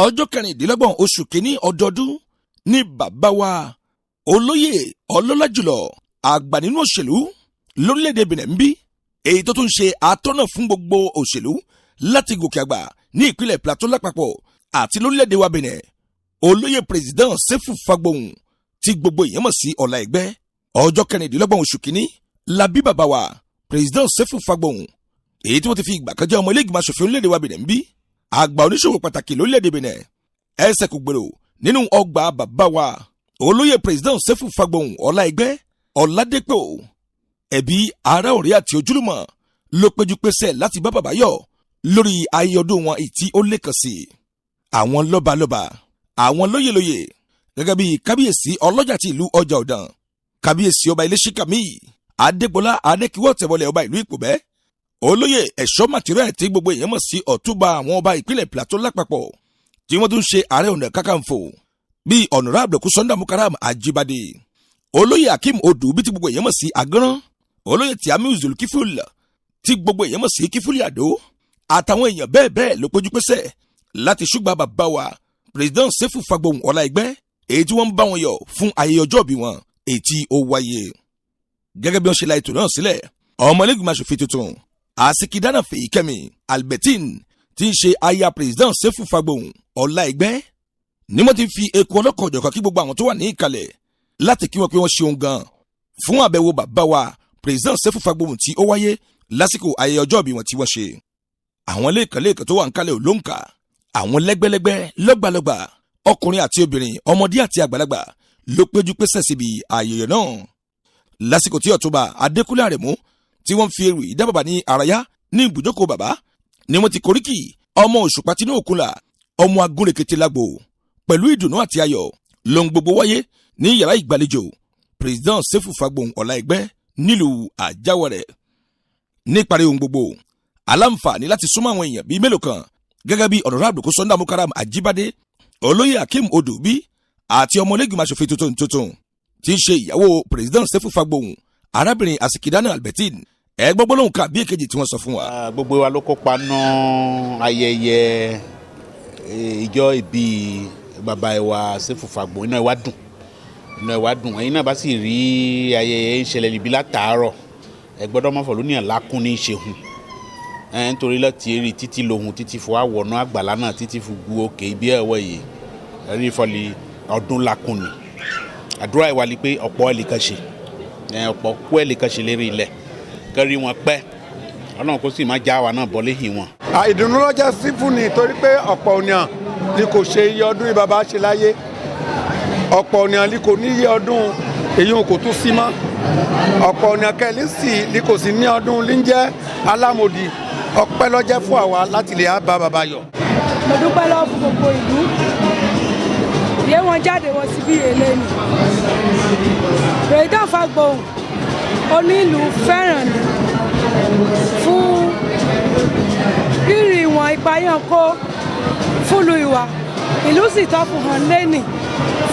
Ọjọ́ 26 oṣù kínní ọdọọdún ní bàbá wa olóyè ọlọ́lá jùlọ àgbà nínú òṣèlú lórílẹ̀‐èdè Benin ń bí, èyí tó tún ṣe atọ́nà fún gbogbo òṣèlú láti gòkè àgbà ní ìpínlẹ̀ Plateau lápapọ̀ àti lórílẹ̀‐èdè wa Benin, olóyè President Sefu Fagbohun tí gbogbo èèyàn mọ̀ sí Ọ̀la Ẹgbẹ́. Ọjọ́ 26 oṣù kínní la bí bàbá wa President Sefu Fagbohun, èyí tí wọ́n ti fi ìgbà kan jẹ́ ọmọ ilé ìgbìmọ̀ aṣòfin orílẹ̀-èdè wa Benin ń bí, àgbà oníṣòwò pàtàkì lórílẹ̀-èdè Benin. Ẹsẹ̀ kò gbèrò nínú ọgbà bàbá wa olóyè President Sefu Fagbohun Ọlá Ẹgbẹ́ Ọ̀làdẹ́pọ̀. Ẹbí, ará, ọ̀rẹ́ àti ojúlùmọ̀ ló péjú pésẹ̀ láti bá bàbá yọ̀ lórí ayẹyẹ ọdún wọn ìtí ó lékan sí. Àwọn lọ́balọ́ba, àwọn lóyèlóyè, gẹ́gẹ́ bí kábíyèsí ọlọ́jà ti ìlú Ọjà Ọ̀dàn, kábíyèsí ọba Iléṣíkàmí Adégbọlá Adékíwọ́ Tẹ̀wọlẹ̀, ọba ìlú Ìpòbẹ́, olóyè Ẹ̀ṣọ́ Màtírẹ̀ tí gbogbo èèyàn mọ̀ sí ọ̀túnba àwọn ọba ìpínlẹ̀ Plateau lápapọ̀, tí wọ́n tún ṣe ààrẹ ọ̀nà kakanfò, bíi Honourable Kúsọ́ndà Mukaram Ajibade, olóyè Akeem Odù bí tí gbogbo èèyàn mọ̀ sí Agánrán, olóyè Tiamiu Zulkiful tí gbogbo èèyàn mọ̀ sí Kífúlì Àdó, àtàwọn èèyàn bẹ́ẹ̀ bẹ́ẹ̀ ló péjú pésẹ̀ láti ṣùgbà bàbá wa President Sefu Fagbohun Ọlá Ẹgbẹ́, èyí tí wọ́n ń bá wọn yọ̀ fún ayẹyẹ ọjọ́ ìbí wọn èyí tí ó wáyé. Gẹ́gẹ́ bí wọ́n ṣe la ètò náà sílẹ̀, ọmọlẹ́gbìmọ̀ aṣòfin tuntun Asikidana Fèyíkẹ́mi Albertine tí ń ṣe aya President Sefu Fagbohun Ọlá Ẹgbẹ́ ni wọ́n ti fi eku ọlọ́kọ̀ ọ̀jọ̀kan kí gbogbo àwọn tó wà ní ìkàlẹ̀ láti kí wọn pé wọ́n ṣeun gan fún àbẹ̀wò bàbá wa President Sefu Fagbohun tí ó wáyé lásìkò ayẹyẹ ọjọ́ ìbí wọn tí wọ́n ṣe. Àwọn lẹ́ẹ̀kan tó wà ń kalẹ̀ ò ló ń kà. Àwọn lẹ́gbẹ́lẹ́gbẹ́, lọ́gbàlọ́gbà, ọkùnrin àti obìnrin, ọmọdé àti àgbàlagbà ló péjú pésẹ̀ síbi ayẹyẹ náà. Lásìkò tí Ọ̀túnba Adékúnlé Àrẹ̀mú tí wọ́n fi ewì dá bàbá ní àráyá ní ibùjókòó bàbá ni wọ́n ti koríkì ọmọ òṣùpá tinú òkunlà, ọmọ agúnrekete lágbo. Pẹ̀lú ìdùnnú àti ayọ̀ lohun gbogbo wáyé ní yàrá ìgbàlejò President Sefu Fagbohun Ọlá Ẹgbẹ́ nílùú Àjáwọ̀rẹ̀. Níparí ohun gbogbo, aláǹfààní láti súnmọ́ àwọn èèyàn bíi mélòó kan gẹ́gẹ́ bí Honourable Kúsọ́ndà Mukaram Ajibade, olóyè Akeem Odùbí àti ọmọlẹ́gbìmọ̀ aṣòfin tuntun tuntun tí í ṣe ìyàwó President Sefu Fagbohun, arábìnrin Asikidana Albertine. Ẹ gbọ́ gbólóhùn kan bí èkejì tí wọ́n sọ fún wa. Gbogbo wa ló kópa nù ayẹyẹ ìjọ ìbí bàbá wa Sefu Fagbohun. Inú ẹ wá dùn, inú ẹ wá dùn. Ẹ̀yin náà bá sì rí ayẹyẹ ń ṣẹlẹ̀ níbí látàárọ̀, ẹ gbọ́dọ̀ mọ̀fọ̀ lónìí lákùn ní í ṣe hùn ẹ, nítorí láti rí títí lohun títí fún àwọnú àgbàlá náà títí fún gu òkè ibi ẹ̀wọ̀ yìí rí fọlì ọdún lákùn ni. Àdúrà ìwà ni pé ọ̀pọ̀ ẹ̀ lè kàn ṣe, ọ̀pọ̀ kú ẹ̀ lè kàn ṣe lérí ilẹ̀ kẹrí wọn pẹ́. Ọlọ́run kó sì má já wa náà bọ́ léyìn wọn. Ìdùnnú ló jẹ́ sí fún ni, torí pé ọ̀pọ̀ ènìyàn ni kò ṣe iye ọdún yìí bàbá ṣe láyé. Ọ̀pọ̀ ènìyàn ni kò ní iye ọdún èyí kò tún sí mọ́. Ọ̀pọ̀ ènìyàn kẹ́lí sì ni kò sí ní ọdún ní jẹ́ alámòdì. Ọpẹ́ ló jẹ́ fún àwa láti lè bá bàbá yọ̀. Mo dúpẹ́ lọ́wọ́ fún gbogbo ìlú yé wọn jáde wọn síbí eléni. President Fagbohun onílùú fẹ́ràn ni fún rírì ìwọ̀n ìpayàn kó fúlù ìwà ìlú sì tọ́ fún hàn lẹ́nì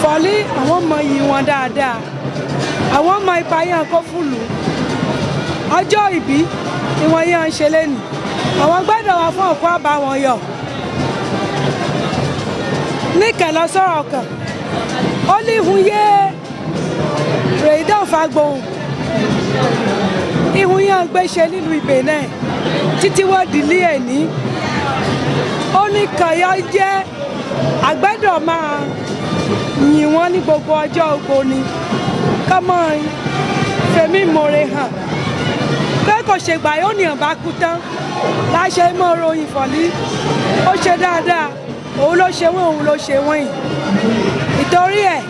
fọ́lí. Àwọn mọ iyì wọn dáadáa, àwọn mọ ìpayàn kó fúlù. Ọjọ́ ìbí ìwọ̀n yẹn ń ṣe lẹ́nì, àwọn gbọ́dọ̀ wá fún òkú àbá wọn yọ̀. Níkẹ̀lọ́ sọ̀rọ̀ kan ó ní ìhun yé President Fagbohun, ìhun yẹn gbé ṣe nílùú Ibẹ̀ náà títí wọ́n dìlí ẹ̀ ní. Ó ní kànyọ́ jẹ́ àgbẹ̀dọ̀ máa yìn wọ́n ní gbogbo ọjọ́ ògbó ni ká máa fẹ̀mí ìmoore hàn pé kò ṣègbà yóò níyàn bá kú tán láṣẹ mọ́ ròyìn fọ̀lí. Ó ṣe dáadáa, òun ló ṣe wọ́n, òun ló ṣe wọ́n yìí. Ìtorí ẹ̀,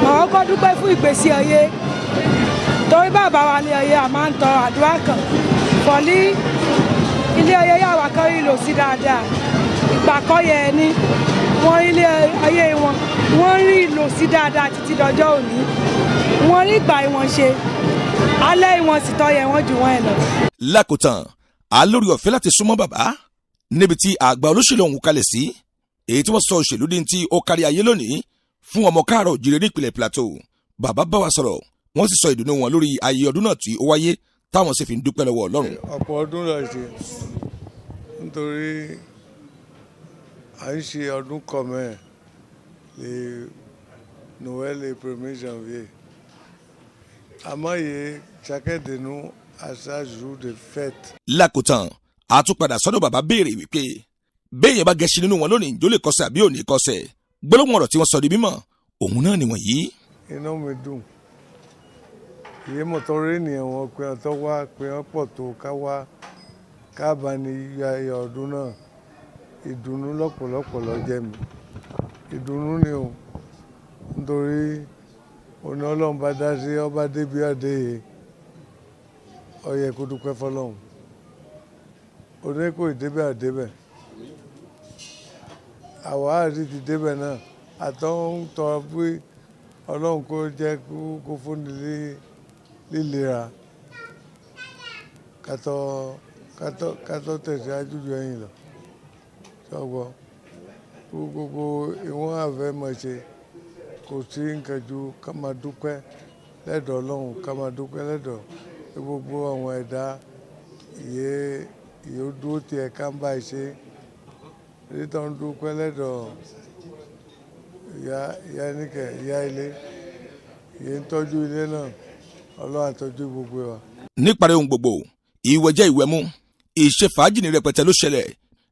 màá kọ́ dúpẹ́ fún ìgbésí ayé, torí bàbá wa ní ayé a máa ń tọrọ àdúrà kan fọ̀lí ilé ayé yà wá kan rí lò sí dáadáa. Ìgbà kọ́ yẹ ẹni wọ́n rí ilé ayé wọn, wọ́n rí lò sí dáadáa títí dọjọ́ òní. Wọ́n rí ìgbà ìwọ̀n ṣe alẹ́ ìwọ̀n sì tọ́ yẹ wọ́n jù wọ́n ẹ̀ lọ. Lákòótán, alórí ọ̀fẹ́ láti súnmọ́ bàbá níbi tí àgbà olóṣèlú ọ̀hún kalẹ̀ sí, èyí tí wọ́n sọ òṣèlú ní tí ó kárí ayé lónìí fún ọmọ káàárọ̀ òjìrè nípìnlẹ̀ Plateau. Bàbá bá wa sọ̀rọ̀, wọ́n sì sọ ìdùnnú wọn lórí ayé ọdún náà tí ó wáyé, táwọn sì fi ń dúpẹ́ lọ́wọ́ Ọlọ́run. Ọ̀pọ̀ ọdún la ṣe, nítorí À ń ṣe ọdún kọ̀mẹ́ le Noël le 1er janvier. Àmọ́ yìí, chacun de nous a sa jour de fête. Lákòótán, àtúpadà sọ́dọ̀ bàbá béèrè wípé béèyàn bá gẹṣin nínú wọn lónìí, ìjó lè kọsẹ̀ àbí òní kọsẹ̀? Gbólóhùn ọ̀rọ̀ tí wọ́n sọ di mímọ̀ òun náà nìwọ̀nyí. Inú mi dùn. Ìyé mọ̀tọ́rọ́ ènìyàn wọn pé ọtọ́ wá pé wọ́n pọ̀ tó ká wá ká bá ní yọ ayọ̀ ọdún náà. Ìdùnnú lọ́pọ̀lọpọ̀ ló jẹ́ mi. Ìdùnnú ni o. Nítorí òní Ọlọ́run bá dá sí ọba débi ọdẹ yìí. Ó yẹ kó dúpẹ́ fọlọ́run. Òní kò débẹ̀ àdébẹ̀. Àwa àti ti débẹ̀ náà. Àtọ́ ń tọrọ pé Ọlọ́run kó jẹ́ kó fúnni lílera kátó kátó kátó tẹ̀síwájú ju ẹ̀yìn lọ. Sọ́gbọ́ gbogbo ìwọ̀n àfẹ́ mọ̀ ṣe kò sí nǹkan ju ká máa dúpẹ́ lẹ́dọ̀ Ọlọ́run, ká máa dúpẹ́ lẹ́dọ̀ gbogbo àwọn ẹ̀dá ìyé ìyé ó dúró tiẹ̀ ká ń bá ẹ ṣe. Èyí tó ń dúpẹ́ lẹ́dọ̀ ìyá ìyá níkẹ̀ ìyá ilé ìyé ń tọ́jú ilé náà. Ọlọ́run á tọ́jú gbogbo wa. Níparí ohun gbogbo, ìwẹ̀ jẹ́ ìwẹ̀ mú ìṣe fàájì ní rẹpẹtẹ ló ṣẹlẹ̀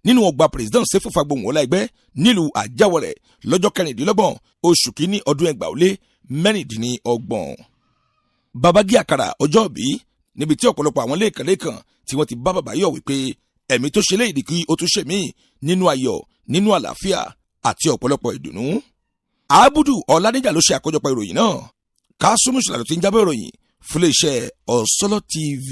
nínú ọgbà President Sefo Fagbohun Ọláẹgbẹ́ nílùú Àjáwọ̀rẹ̀ lọ́jọ́ 26 oṣù kínní ọdún 2026. Bàbá gé àkàrà ọjọ́ ìbí níbi tí ọ̀pọ̀lọpọ̀ àwọn lẹ́ẹ̀kan-lẹ́ẹ̀kan tí wọ́n ti bá bàbá yọ̀ wípé ẹ̀mí tó ṣe léyìí kí ó tún ṣe míì nínú ayọ̀, nínú àlàáfíà àti ọ̀pọ̀lọpọ̀ ìdùnnú. Abudu Ọ̀làdíjà ló ṣe àkójọpọ̀ ìròyìn náà. Kásùmù Ṣìlàlù tí ń jábọ̀ ìròyìn fún iléeṣẹ́ Ọ̀sọ́lọ́ TV.